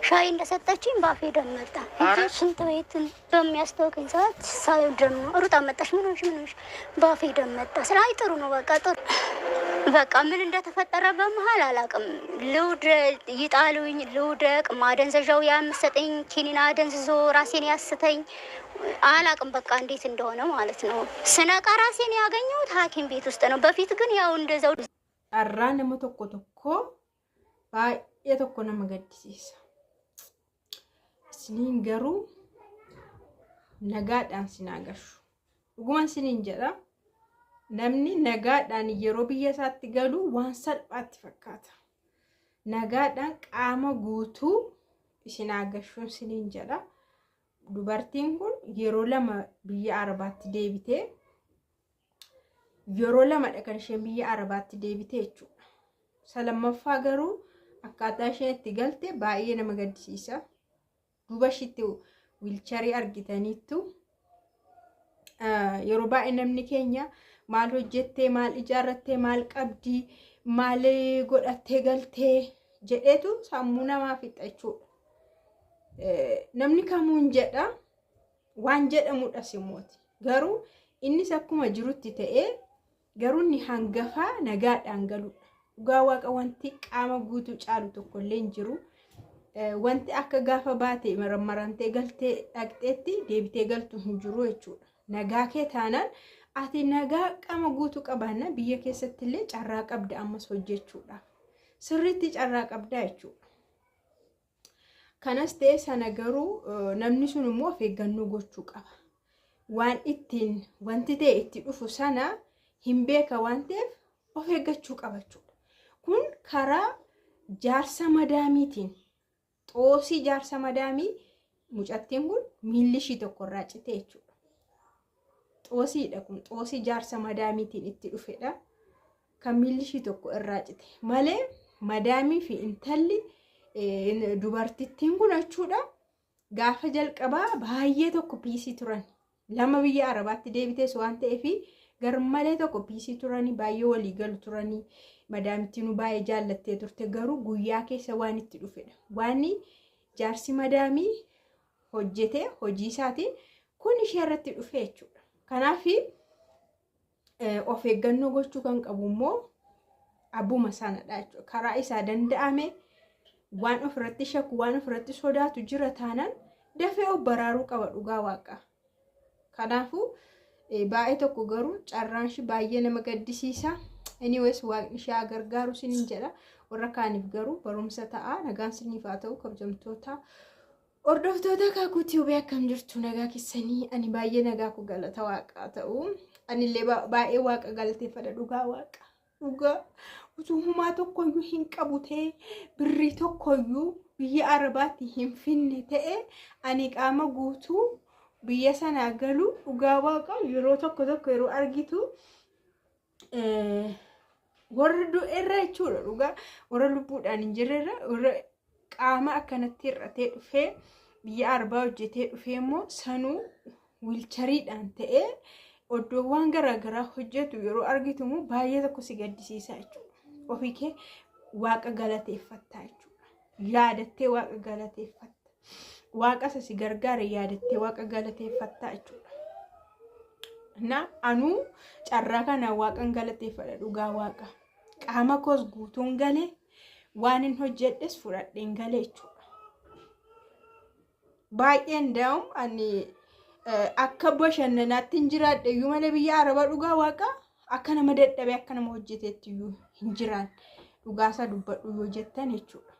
ሻይ እንደሰጠችኝ ባፌ ደም መጣ። እዚህ ሽንት ቤት በሚያስታውቀኝ ሰዓት ሳየው ደም ነው። ሩጣ መጣች። ምን ሆንሽ? ምን ሆንሽ? ባፌ ደም መጣ። ስለ አይ ጥሩ ነው፣ በቃ ጥሩ፣ በቃ ምን እንደተፈጠረ በመሀል አላውቅም። ልውደቅ ይጣሉኝ፣ ልውደቅ፣ ማደንዘዣው ያምሰጠኝ ኪኒና አደንዝዞ ራሴን ያስተኝ አላውቅም። በቃ እንዴት እንደሆነ ማለት ነው። ስነቃ ራሴን ያገኘሁት ሐኪም ቤት ውስጥ ነው። በፊት ግን ያው እንደዛው Carraa nama tokko tokkoo baay'ee tokko nama gaddisiisa. Isiniin garuu nagaadhaan sinaa gashu. Dhuguman isiniin jedha. Namni nagaadhaan yeroo biyya isaatti galu waan salphaatti fakkaata. Nagaadhaan qaama guutuu isin haa gashuun isiniin jedha. Dubartiin kun yeroo lama biyya Arabaatti deebitee, yeroo lamadha kan isheen biyya Arabaatti deebite jechuudha. Isa lammaffaa garuu akkaataa isheen itti galte baay'ee nama gaddisiisa. Duuba ishiitti wheelcharii argitaniittu. Yeroo baay'ee namni keenya maal hojjettee, maal ijaarrattee, maal qabdii, maal godhattee galtee jedheetu sammuu namaa fixa jechuudha. Namni kamuun jedha, waan jedhamudhas immooti. Garuu innis akkuma jirutti ta'ee, garuu inni hangafaa nagaadhaan galudha. Dhugaa Waaqa, wanti qaama guutuu caalu tokkollee hin jiru. Wanti akka gaafa baate marammaramtee galtee dhaqxeetti deebitee galtu hin jiru jechuudha. Nagaa kee taanaan, ati nagaa qaama guutuu qabaanna, biyya keessatti illee carraa qabda ammas hojjechuudhaaf. Sirriitti carraa qabda jechuudha. Kanas ta'e sana garuu namni sun immoo of eeggannoo gochuu qaba. Waan ittiin wanti ta'e itti dhufu sana hin beeka waan ta'eef, of eeggachuu qaba jechuudha. Kun karaa jaarsa madaamiitiin, xoosii jaarsa madaamii, mucattiin kun miilli ishii tokko irraa cite jechuudha. Xoosiidha kun, xoosii jaarsa madaamiitiin itti dhufedha. Kan miilli ishii tokko irraa cite malee, madaamii fi intalli dubartittiin kun jechuudha, gaafa jalqabaa baay'ee tokko peace turan. Lama biyya Arabaatti deebitees waan ta'eef, garmalee tokko peace turanii, baay'ee walii galu turanii, madaamittiin baay'ee jaallattee turte. Garuu guyyaa keessa waan itti dhufedha. Waan jaarsi madaamii hojjete hojii isaatiin kun ishee irratti dhufe jechuudha. Kanaaf of eeggannoo gochuu kan qabu immoo abbuma sanadha jechuudha. Karaa isaa danda'ame waan ofirratti shakku, waan ofirratti sodaatu jira taanaan, dafee of baraaruu qaba, dhugaa Waaqa. Kanaafuu baay'ee tokko garuu carraan ishee baay'ee nama gaddisiisa. Anyways, Waaqni ishee haa gargaaru isiniin jedha. Warra kaaniif garuu barumsa ta'a. Nagaan isiniif haa ta'u, kabajamtoota hordoftoota Akaakuu Tube, akkam jirtu? Nagaa keessanii? Ani baay'ee nagaa koo, galata Waaqaa ta'u. Anillee baay'ee Waaqa galateeffadha, dhugaa Waaqa. Dhugaa utuu humaa tokkoyyuu hin qabu ta'e, birrii tokkoyyuu biyya Arabaatti hin finne ta'e, ani qaama guutuu biyya sanaa galu, dhugaa Waaqa, yeroo tokko tokko yeroo argitu warra du'erra jechuudha, dhugaa, warra lubbuudhaan hin jirrerra, warra qaama akkanatti hir'atee dhufee biyya Arabaa hojjetee dhufee immoo sanuu wheelchariidhaan ta'ee iddoowwan garaagaraa hojjetu yeroo argitu immoo baay'ee tokko si gaddisiisa jechuudha. Ofii kee Waaqa galateeffattaa jechuudha. Yaadattee Waaqa galateeffatta. Waaqa isa si gargaare yaadattee Waaqa galateeffattaa jechuudha. Na anuu carraa kana Waaqan galateeffadha, dhugaa Waaqa. Qaama koos guutuun galee, waan hin hojjedhes fudhadheen galee jechuudha. Baay'een daa'um ani akka bashannanaatti hin jiraadhe iyyuu malee, biyya Arabaa, dhugaa Waaqa, akka nama dadhabee, akka nama hojjeteetti iyyuu hin jiraan, dhugaasaa dubbadhu yoo jettan jechuudha.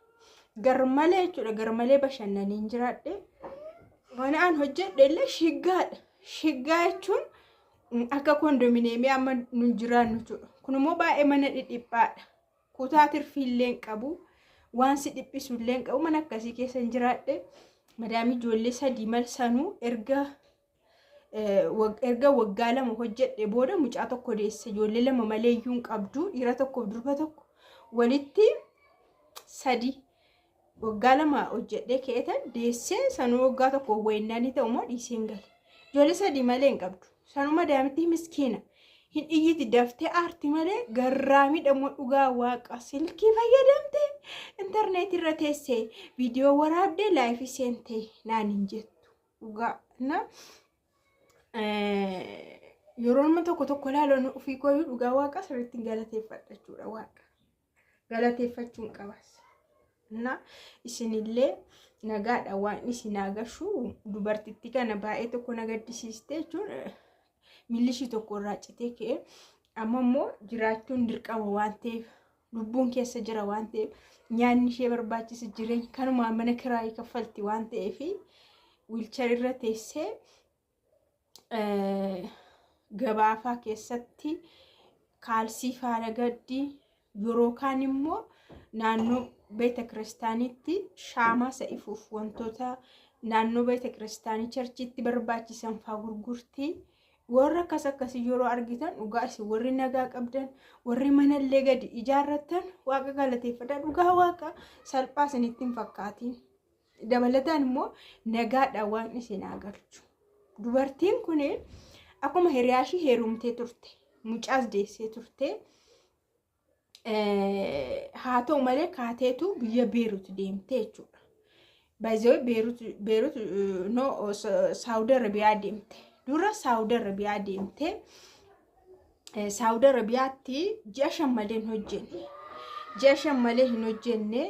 Garmalee jechuudha, garmalee bashannanii hin jiraadhe. Waan an hojjedhe illee shiggaadha. Shiggaa jechuun akka kondominiyeemii amma nu jiraannu jechuudha. Kun immoo baay'ee mana dhidhiphaadha. Kutaa tirfii illee hin qabu. Waan si dhiphisu illee hin qabu. Mana akkasii keessa hin jiraadhe. Madaamii ijoollee sadii malsanuu erga waggaa 2 hojjedhe booda mucaa tokko deesse. Ijoollee lama malee iyyuu hin qabdu. Dhiira tokkoof durba tokko, walitti sadi. Waggaa 2 hojjedhee ka'eetan deessee, sanuu waggaa tokko wayinnaan ta'u immoo dhiiseen gale. Ijoollee sadii malee hin qabdu. Sanuu madaamitti miskiina. Hin iyyiti, daftee aarti malee garraamii dhammoo. Dhugaa waaqa, silkii fayyadamte, intarneetii irra teessee viidiyoo waraabdee live seentee naan hin jettu dhugaa. Na yeroo nama tokko tokko ilaalu ofii kooyyuu dhugaa waaqa sirriitti galateeffadha jechuudha, waaqa galateeffachuun qabas. Na isinillee nagaadha waan isin agarsu. Dubartittii kana baay'ee tokko na gaddisiiste jechuun, miilli ishii tokko irraa citee ka'e, amma immoo jiraachuun dirqama waan ta'eef, lubbuun keessa jira waan ta'eef, nyaanni ishee barbaachisa, jireenya kanumaan mana kiraayii kaffalti waan ta'eef, wheelchair irra teessee gabaafaa keessatti kaalsii faana gaddi, yeroo kaan immoo naannoo beeta kiristaanitti shaamaa sa'ifuuf wantoota naannoo beeta kiristaanii churchitti barbaachisan faa gurgurtii. Warra akkas akkasii yeroo argitan, dhugaa isin warri nagaa qabdan, warri manallee gadi ijaarrattan, waaqa galateeffadha. Dhugaa waaqa, salphaa isinitti hin fakkaatiin. Dabalataan immoo nagaadha waan isin agarchu. Dubartiin kun akkuma hiriyaa ishii heerumtee turte, mucaas deessee turte. Haa ta'u malee kaateetu biyya Beerut deemte jechuudha. Baay'ee Beerut, Beerut no, Saawudi Arabiyaa deemte. Dura Saawudi Arabiyaa deemte. Saawudi Arabiyaatti ji'a 5 malee hin hojjenne. Ji'a 5 malee hin hojjenne,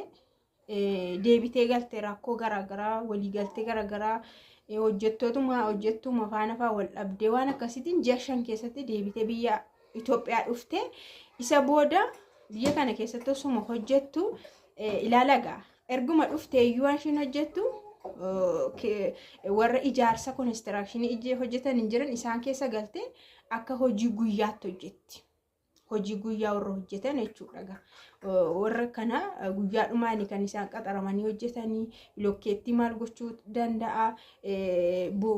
deebitee galte. Rakkoo garaagaraa, waliigaltee garaagaraa, hojjettootuma hojjettuma faana fa'aa wal dhabdee, waan akkasiitiin ji'a 5 keessatti deebitee biyya Itoophiyaa dhufte. Isa booda biyya kana keessatti osuma hojjettu, ilaala gaa, erguma dhufte iyyuu waan isheen hojjettu warra ijaarsa construction hojjetan hin jiran, isaan keessa galte, akka hojii guyyaatti hojjetti. Hojii guyyaa warra hojjetan jechuudha. Warra kana guyyaa dhumaani kan isaan qaxaramanii hojjetanii, lokkeettii maal gochuu danda'a,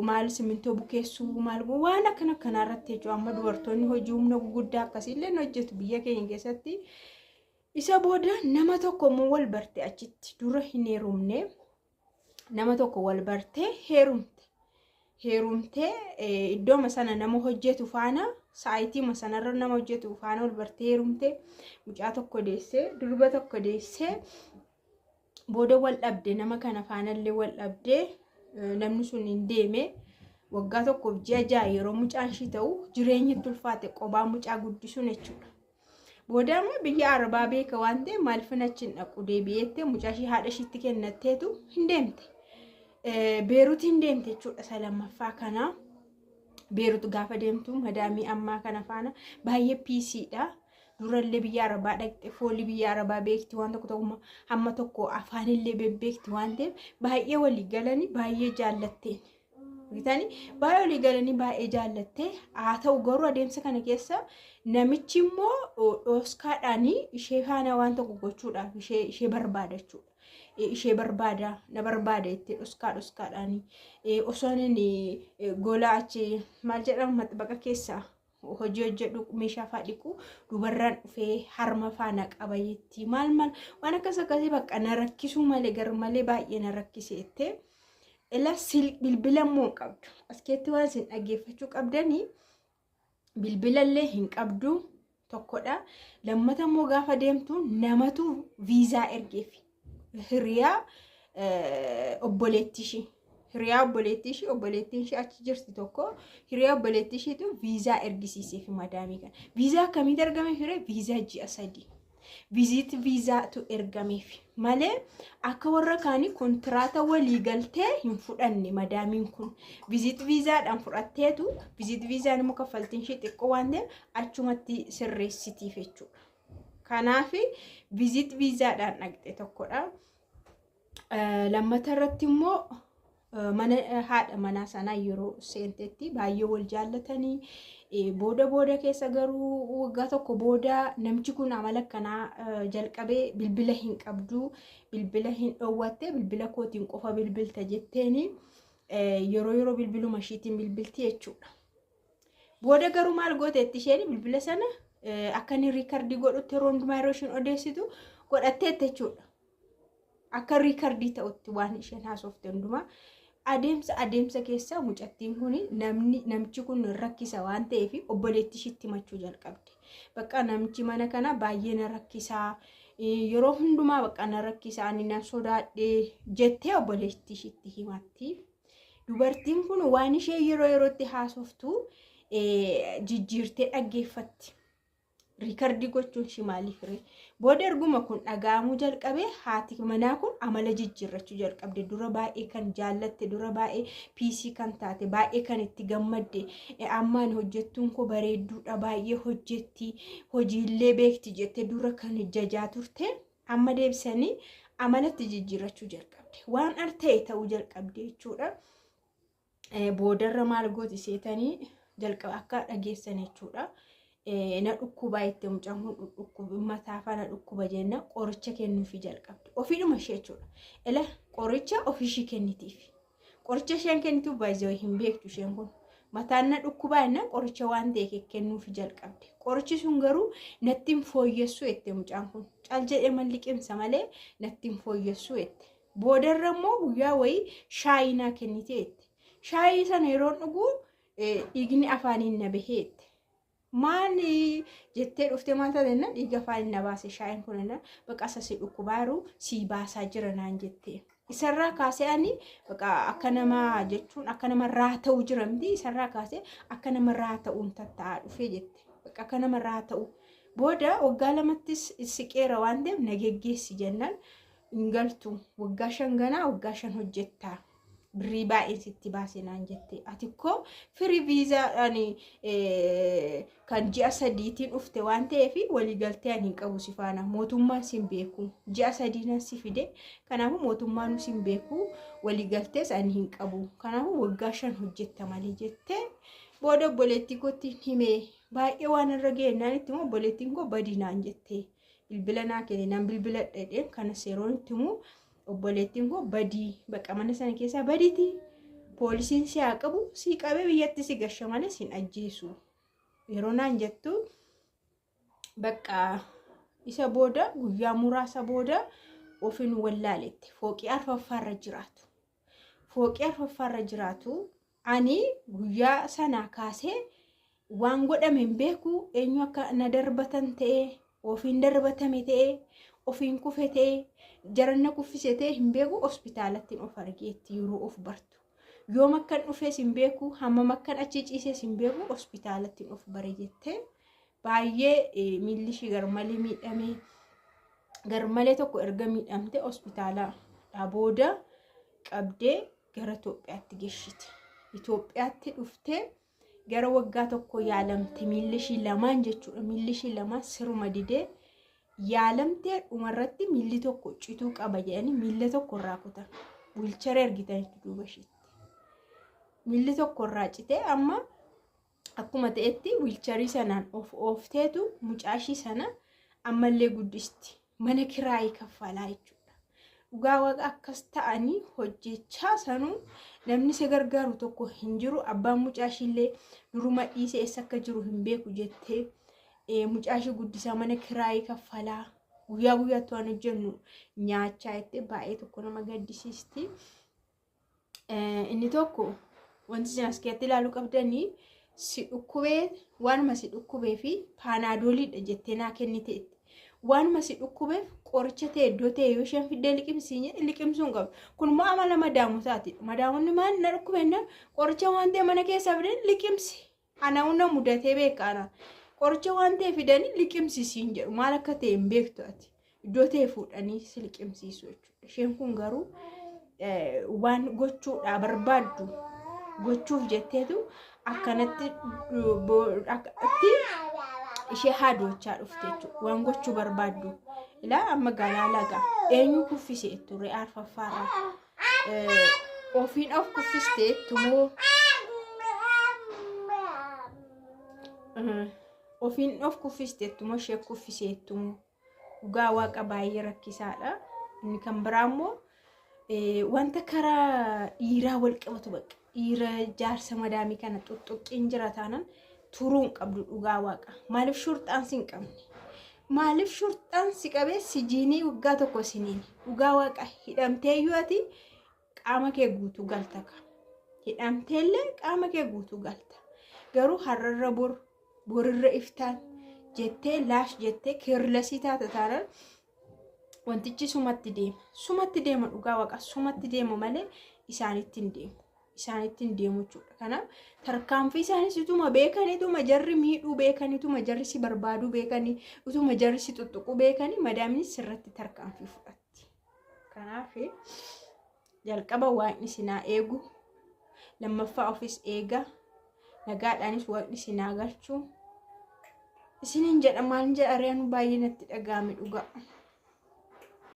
maal simintoo bukeessuu, maal waan akkana akkanaa irratti jechuudha. Amma dubartoonni hojii humna guguddaa akkasiillee hojjetu biyya keenya keessatti. Isa booda nama tokko immoo wal barte achitti, dura hin heerumne, nama tokko wal bartee heerumte. Heerumtee iddooma sana nama hojjetu faana, sa'aatii sanarra nama hojjetu faana wal bartee heerumte. Mucaa tokko deessee, durba tokko deessee, booda wal dhabde, nama kana faanallee wal dhabdee, namni sun hin deeme. Waggaa 1 fi ji'a 6 yeroo mucaan ishii ta'u jireenyi itti ulfaate, qobaa mucaa guddisuun jechuudha. Booda immoo biyya Arabaa beeka waan ta'eef, maaliif achi hin dhaqu deebi'eettee mucaa ishii haadha ishiitti kennatteetu hin deemte. Beeruutiin deemte jechuudha isa lammaffaa kana. Beerut gaafa deemtu madaamii ammaa kana faana baay'ee peaceiidha. Durallee biyya Arabaa dhaqxe, foolii biyya Arabaa beekti, waan tokko tokko hamma tokko afaanillee bebbeekti waan ta'eef, baay'ee walii galanii baay'ee jaallatteen. Bitanii baay'ee walii galanii baay'ee jaallattee. Haa ta'u garuu adeemsa kana keessa namichi immoo dhooskaadhaan ishee faana waan tokko gochuudhaaf ishee barbaada jechuudha. Ishee barbaada, na barbaada itti dhoskaa dhoskaadhaan, osoo inni gola achi maal jedhama maxbaqa keessaa hojii hojjedhu, meeshaa fa'aa dhiqu, dubarraan dhufee harma faa na qaba jetti, maal maal waan akkas akkasii, bakka na rakkisuu malee gar malee baay'ee na rakkise jettee. Ila bilbila immoo hin qabdu. Askeetti waan isin dhaggeeffachuu qabdanii, bilbila illee hin qabdu tokkodha. Lammata immoo gaafa deemtu namatu viizaa ergeef. Hiriyaa obboleettii ishii. Hiriyaa obboleettii ishii, obboleettiin ishii achi jirti tokko, hiriyaa obboleettii ishiitu viizaa ergisiiseef madaamii kana. Viizaa akkamitti ergame firee? Viizaa ji'a 3. Visit viizaatu ergameef malee akka warra kaanii kontiraata walii galtee hin fudhanne madaamiin kun. Visit viizaadhaan fudhatteetu, visit viizaan immoo kaffaltiin ishee xiqqoo waan ta'eef achumatti sirreessitiif jechuudha. Kanaaf visit viizaadhaan dhaqxe tokkodha. Lammata irratti immoo mana haadha manaa sanaa yeroo seentetti baay'ee wal jaallatanii, booda booda keessa garuu waggaa tokko booda namichi kun amala akkanaa jalqabee. Bilbila hin qabdu, bilbila hin dhoowwatte, bilbila kootiin qofa bilbilta jetteeni, yeroo yeroo bilbiluma ishiitiin bilbilti jechuudha. Booda garuu maal gooteetti isheen? Bilbila sana akka inni record godhutti yeroo hundumaa yeroo isheen odeessitu godhatteetti jechuudha. Akka record ta'utti waan isheen haasofte hundumaa Adeemsa adeemsa keessa mucattiin kun namni namichi kun rakkisa waan ta'eef obboleettii ishiitti himachuu jalqabde. Bakka namichi mana kana baay'ee na rakkisaa, yeroo hundumaa bakka na rakkisaa, ani nan sodaadhe jettee obboleettii ishiitti himatti. Dubartiin kun waan ishee yeroo yerootti haasoftu jijjiirtee dhaggeeffatti. Riikardii gochuun ishii maaliif ree? Booda erguma kun dhaga'amuu jalqabee haati manaa kun amala jijjiirrachuu jalqabde. Dura baay'ee kan jaallatte, dura baay'ee piisii kan taate, baay'ee kan itti gammadde, ammaan hojjettuun koo bareedduudha, baay'ee hojjetti, hojiillee beekti jette dura kan jajaa turte amma deebisanii amalatti jijjiirrachuu jalqabde. Waan ar ta'e ta'uu jalqabde jechuudha. Boodarra maal gooti seetanii jalqaba akka dhageessan jechuudha. Na dhukkubaa itti mucaan kun dhukkuba mataa faana dhukkuba jenna qoricha kennuufii jalqabde. Ofiidhuma ishee jechuudha. Ila qoricha ofiishii kennitiif. Qoricha isheen kennituuf baay'ee hin beektu isheen kun. Mataan na dhukkubaa jenna qoricha waan ta'e kennuufii jalqabde. Qorichi sun garuu natti hin fooyyessu jette mucaan kun. Cal jedhee malliqimsa malee natti hin fooyyessu jette. Boodarra immoo guyyaa wayii shaayii naa kennite jette. Shaayii sana yeroo dhugu dhiigni afaaniin na bahee jette. Maali jettee dhuftee maal taate jennaan dhiiga afaaniin na baase shaayiin kun jennaan baqa isa si dhukkubaaru si baasaa jira naan jette. Isarraa kaasee ani baqa akka nama jechuun akka nama raa ta'u jira miti, isarraa kaasee akka nama raa ta'uun tatta'aa dhufee jette. Baqa akka nama raa ta'u. Booda waggaa lamattis siqeera waan ta'eef na geggeessi jennaan hin galtu, waggaa 5 ganaa waggaa 5 hojjettaa. Birrii baay'ee sitti baase naan jette. Ati koo firii viizaadhaan kan ji'a 3tiin dhufte waan ta'eef waliigaltee ani hin qabu si faana. Mootummaan sin beeku. Ji'a 3 nan si fide. Kanaafuu mootummaan sin beeku, waliigaltees ani hin qabu. Kanaafuu waggaa 5 hojjetta malee jettee. Booda obboleettii kootti himee baay'ee waan irra ga'e itti immoo obboleettiin koo badii naan jette. Bilbila naa kenne, nan bilbila dhedheen kanas yeroo itti himu obboleettiin koo badii, bakka mana sana keessaa badiiti. Poolisiin si haa qabu, si qabee biyyatti si gasha malee si hin ajjeesu. Yeroo naan jettu bakka isa booda guyyaa muraasa booda ofiin wallaalette. Fooqii arfaffaarra jiraatu. Fooqii arfaffaarra jiraatu. Ani guyyaa sanaa kaasee waan godhame hin beeku, eenyu akka na darbatan ta'ee, ofiin darbatame ta'ee, ofiin kufe ta'ee, jaranna kuffise ta'e hin beeku, hospitaalatti of argeetti yeroo of bartu. Yoom akkan dhufees hin beeku, hammam akkan achi ciisees hin beeku, hospitaalatti of bare jettee. Baay'ee miilli ishii garmalee miidhamee, garmalee tokko erga miidhamte hospitaala booda qabdee gara Itoophiyaatti geeshite. Itoophiyaatti dhuftee gara waggaa 1 yaalamte, miilli ishii lamaan jechuudha. Miilli ishii lamaan siruma didee yaalamtee dhumarratti miilli tokko cituu qaba jedhanii miilla tokko irraa kutan. Wiilcharii argitanitti duuba ishiitti. Miilli tokko irraa citee amma akkuma ta'etti wiilcharii sanaan of oofteetu mucaa ishii sana ammallee guddisti. Mana kiraayii kaffalaa jechuudha. Dhugaa waaqa akkas ta'anii hojjechaa sanuu namni isa gargaaru tokko hin jiru. Abbaan mucaa ishiillee duruma dhiisee eessa akka jiru hin beeku jettee mucaa ishii guddisaa, mana kiraayii kaffalaa, guyyaa guyyaatti waan hojjennu nyaachaa jettee baay'ee tokko nama gaddisiisti. Inni tokko wanti isin as keessatti ilaaluu qabdanii si dhukkubee, waanuma si dhukkubee fi paanaadooliidha jettee naa kennite. Waanuma si dhukkubeef qoricha ta'e iddoo ta'e yoo isheen fiddee liqimsii liqimsuu hin qabdu. Kun immoo amala madaamotaati. Madaamonni maal na dhukkubeen qoricha waan ta'e mana keessaa fidan liqimsi. Ana hunda mudatee beeka ana. Qoricha waan ta'e fidanii liqimsisiin jedhu, maal akka ta'e hin beektu ati. Iddoo ta'e fuudhanii si liqimsiisu jechuudha. Isheen kun garuu waan gochuudhaa barbaaddu gochuuf jetteetu akkanatti ishee haadochaa dhufte jechuudha. Waan gochuu barbaaddu. Ilaa amma galaa laga eenyu kuffise ture arfaffaarra? Ofiin of kuffiste moo ofiin of kuffisteettu moo ishee kuffiseettu moo? Dhugaa waaqa baay'ee rakkisaadha. Inni kan biraa immoo wanta karaa dhiiraa wal qabatu, bakka dhiira jaarsa madaamii kana xuxuqqiin jira taanaan turuu hin qabdu dhugaa waaqa. Maaliif shurxaan si hin qabne? Maaliif shurxaan si qabee si jiinii waggaa 1 siniin dhugaa waaqa hidhamtee iyyuu ati Qaama kee guutuu galta ka. Hidhamteellee qaama kee guutuu galta. Garuu har'arra bor, borirra iftaan jettee laash jettee careless taata taanaan wantichi sumatti deema. Sumatti deema, dhugaa waaqa sumatti deema malee isaanitti hin deemu. Isaanitti hin deemu jechuudha. Kanaaf tarkaanfii isaanis utuma beekanii, utuma jarri miidhuu beekanii, utuma jarri si barbaaduu beekanii, utuma jarri si tuttuquu beekanii madaaminis sirratti tarkaanfii fudhatti. Kanaaf jalqaba waaqni sinaa eegu, lammaffaa ofis eega, nagaadhaanis waaqni sinaa galchuu. Isiniin jedha, maal jedha reenu, baay'ee natti dhaga'ame dhugaa.